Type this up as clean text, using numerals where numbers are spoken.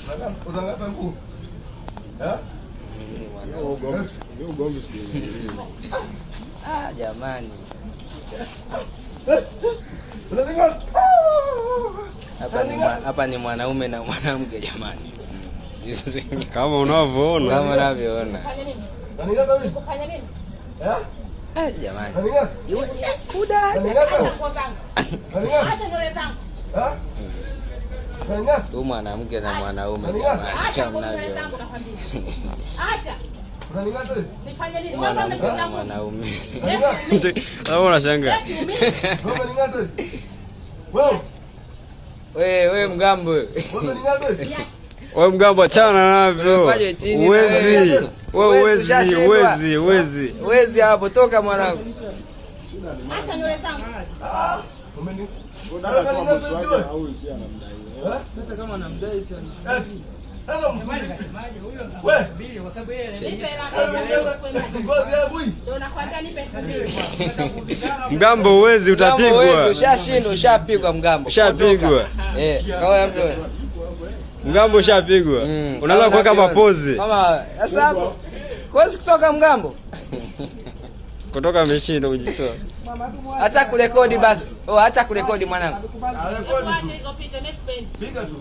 Unang'ata nguo. Eh? Ugomvi si Ah, jamani. Unaning'ata. Hapa ni mwanaume na mwanamke, jamani. Kama unavyoona. Kama unavyoona. Unaning'ata wewe? Eh? Ah, jamani. Unaning'ata? Unaning'ata? Unaning'ata? Eh? Unaning'ata? Huyu mwanamke na mwanaume, jamani, kama mnavyoona. Unaning'ata wewe? Mwanamke na mwanaume. Kama unashangaa. Wewe unaning'ata wewe? Wewe, We, we mgambo. wewe unaning'ata wewe? Wewe mgambo, achana navyo. Unakwaje chini na Uwezi. wewe? Wewe Uwezi, uwezi, ushashindwa. uwezi, uwezi. Wezi hapo, toka mwanangu. Ah, umeni- Unaning'ata wewe? Eh? Eh, sasa mzuri. Wewe, ngozi yangu hii. Mgambo uwezi, Mgambo wetu, utapigwa. ushashindwa, ushapigwa mgambo. Ushapigwa. Eh, kama unavyoona. Mgambo ushapigwa. Unaweza Kama kuweka unavyoona. mapozi. Kama sasa hapo. Huwezi kutoka mgambo. Kutoka ameshindwa kujitoa. Acha kurekodi basi. Oh, acha kurekodi mwanangu. Arekodi tu. Piga tu.